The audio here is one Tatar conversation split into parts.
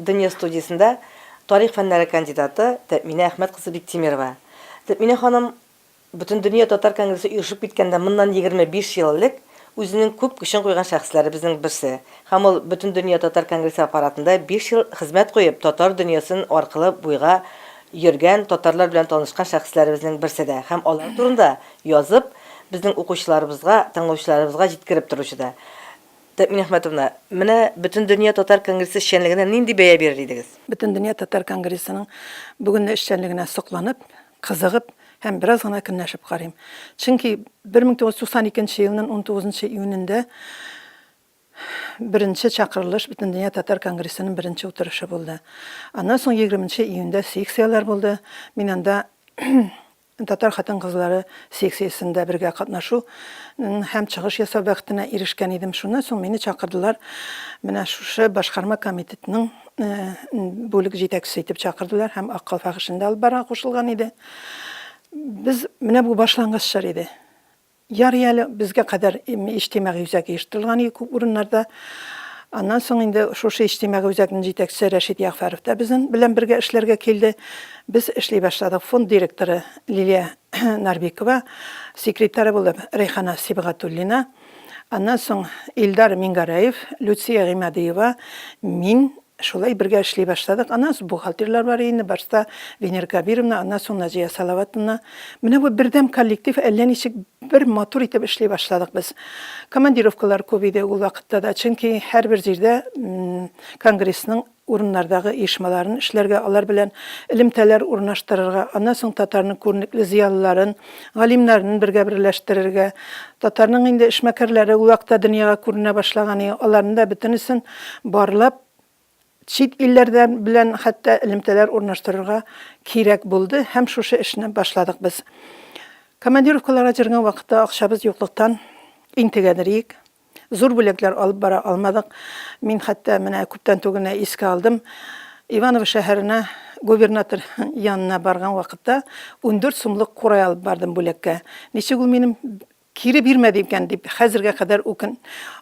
дөнья студиясендә тарих фәннәре кандидаты Тәэминә Әхмәт кызы Биктимерова. Тәэминә ханым Бөтендөнья татар конгрессы оешып киткәндә моннан 25 ел элек үзенең күп көчен куйган шәхесләребезнең берсе. Һәм ул Бөтендөнья татар конгрессы аппаратында биш ел хезмәт куеп, татар дөньясын аркылы буйга йөргән, татарлар белән танышкан шәхесләребезнең берсе дә. Һәм алар турында язып, безнең укучыларыбызга, тыңлаучыларыбызга җиткереп торучы да. Тәэминә Әхмәтовна, менә Бөтендөнья татар конгрессы эшчәнлегенә нинди бәя бирер идегез? Бөтендөнья татар конгрессының бүгенге эшчәнлегенә сокланып, кызыгып һәм бераз гына көнләшеп карыйм. Чөнки 1992 елның 19 июнендә беренче чакырылыш Бөтендөнья татар конгрессының беренче утырышы булды. Аннан соң 20 июньдә секцияләр булды. Мин анда татар хатын-кызлары секциясендә бергә катнашу һәм чыгыш ясау бәхетенә ирешкән идем. Шуннан соң мине чакырдылар. Менә шушы башкарма комитетның бүлек җитәкчесе итеп чакырдылар һәм Ак калфак эшен дә алып барырга кушылган иде. Без менә бу башлангыч чор иде. Ярый әле безгә кадәр иҗтимагый үзәк оештырылган иде күп урыннарда. Аннан соң инде шушы иҗтимагый үзәкнең җитәкчесе Рәшит Ягъфәров та безнең белән бергә эшләргә килде. Без эшли башладык. Фонд директоры Лилия Нарбикова, секретаре булып Рәйхана Сибгатуллина, аннан соң Илдар Мингәрәев, Люция Гыймадиева, мин Шулай бергә эшли башладык. Аннан соң бухгалтерлар бар инде, башта Венера Кабировна, аннан соң Наҗия Салаватовна. Менә бу бердәм коллектив әллә ничек бер матур итеп эшли башладык без. Командировкалар күп иде ул вакытта да, чөнки һәрбер җирдә конгрессның урыннардагы оешмаларын эшләргә, алар белән элемтәләр урнаштырырга, аннан соң татарның күренекле зыялыларын, галимнәрен бергә берләштерергә, татарның инде эшмәкәрләре ул вакытта дөньяга күренә башлаган иде, аларны да бөтенесен барлап, чит илләрдә белән хәтта элемтәләр урнаштырырга кирәк булды һәм шушы эшне башладык без. Командировкаларга җөргән вакытта акчабыз юклыктан интегәдер иек. Зур бүләкләр алып бара алмадык. Мин хәтта менә күптән түгел генә искә алдым. Иваново шәһәренә губернатор янына барган вакытта 14 сумлык курай алып бардым бүләккә. Ничек ул минем Кире бирмәде икән дип, хәзергә кадәр үкен.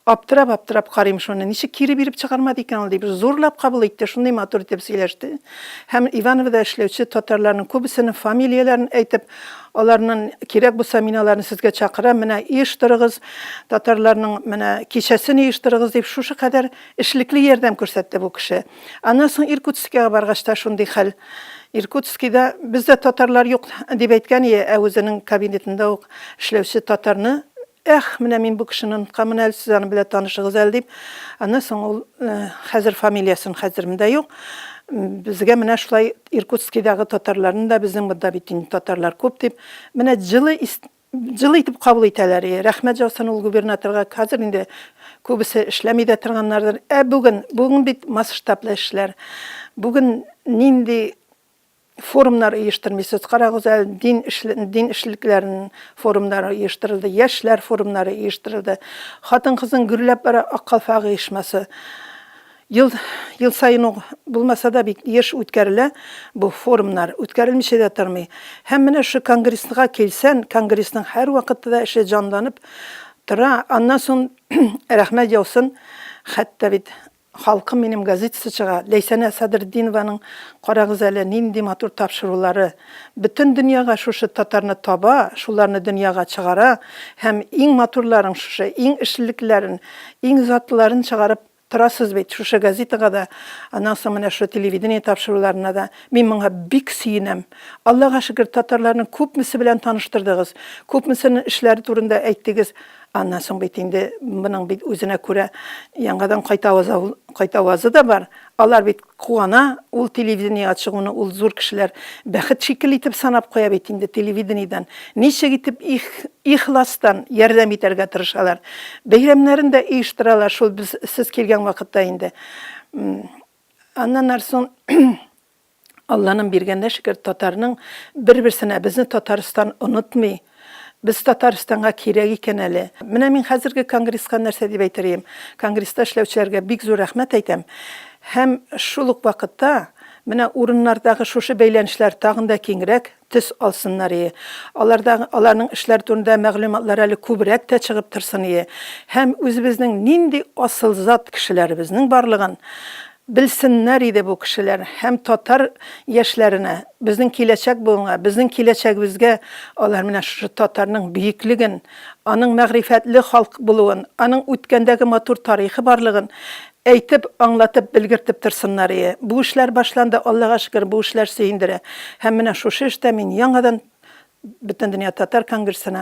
Аптырап-аптырап карыйм шуны, ничек кире биреп чыгармады икән ул дип. Зурлап кабул итте, шундый матур итеп сөйләште. Һәм Ивановода эшләүче татарларның күбесенең фамилияләрен әйтеп, аларның кирәк булса мин аларны сезгә чакырам, менә оештырыгыз, татарларның менә кичәсен оештырыгыз дип, шушы кадәр эшлекле ярдәм күрсәтте бу кеше. Аннан соң Иркутскига баргач та шундый хәл. Иркутскида бездә татарлар юк дип әйткән ие, ә үзенең кабинетында ук эшләүче татарны, Эх, менә мин бу кешене онытканмын әле, сез аның белән танышыгыз әле, дип. Аннан соң ул, хәзер фамилиясен хәтеремдә юк, безгә менә шулай Иркутскидагы татарларны да, безнең монда бит инде татарлар күп дип, менә җылы җылы итеп кабул итәләр. Рәхмәт яусын ул губернаторга. Хәзер инде күбесе эшләми дә торганнардыр. Ә бүген, бүген бит масштаблы эшләр. Бүген нинди форумнар оештырмыйсыз. Карагыз әле, дин эшле, дин эшлекләренең форумнары оештырылды, яшьләр форумнары оештырылды. Хатын-кызның гөрләп бара Ак калфак оешмасы. Ел, ел саен ук булмаса да бик еш үткәрелә бу форумнар, үткәрелмичә дә тормый. Һәм менә шушы конгресска килсән, конгрессның һәрвакытта да эше җанланып тора. Аннан соң рәхмәт яусын, хәтта бит Халкым минем газетасы чыга. Ләйсәнә Садретдинованың карагыз әле, нинди матур тапшырулары. Бөтен дөньяга шушы татарны таба, шуларны дөньяга чыгара һәм иң матурларын шушы, иң эшлеклеләрен, иң затлыларын чыгарып торасыз бит шушы газетага да, аннан соң менә шушы телевидение тапшыруларына да. Мин моңа бик сөенәм. Аллага шөкер, татарларның күпмесе белән таныштырдыгыз, күпмесенең эшләре турында әйттегез. Аннан соң бит инде моның бит үзенә күрә яңадан кайтавазы, кайтавазы да бар. Алар бит куана, ул телевидениегә чыгуны ул зур кешеләр бәхет шикелле итеп санап куя бит инде телевидениедән. Ничек итеп их, ихластан ярдәм итәргә тырышалар. Бәйрәмнәрен дә оештыралар шул без сез килгән вакытта инде. Аннан соң Алланың биргәненә шөкер, татарның бер-берсенә, безне Татарстан онытмый. Без Татарстанга кирәк икән әле. Менә мин хәзерге конгресска нәрсә дип әйтер идем. Конгресста эшләүчеләргә бик зур рәхмәт әйтәм. Һәм шул ук вакытта менә урыннардагы шушы бәйләнешләр тагын да киңрәк төс алсыннар ие. Аларда аларның эшләре турында мәгълүматлар әле күбрәк тә чыгып торсын ие. Һәм үзебезнең нинди асылзат кешеләребезнең барлыгын. Белсеннәр иде бу кешеләр һәм татар яшьләренә, безнең киләчәк буынга, безнең киләчәгебезгә алар менә шушы татарның бөеклеген, аның мәгърифәтле халык булуын, аның үткәндәге матур тарихы барлыгын әйтеп, аңлатып, белгертеп торсыннар ие. Бу эшләр башланды, Аллага шөкер, бу эшләр сөендерә. Һәм менә шушы эштә мин яңадан Бөтендөнья татар конгрессына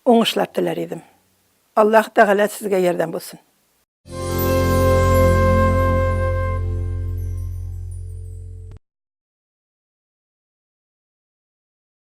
уңышлар теләр идем. Аллаһ Тәгалә сезгә ярдәм булсын.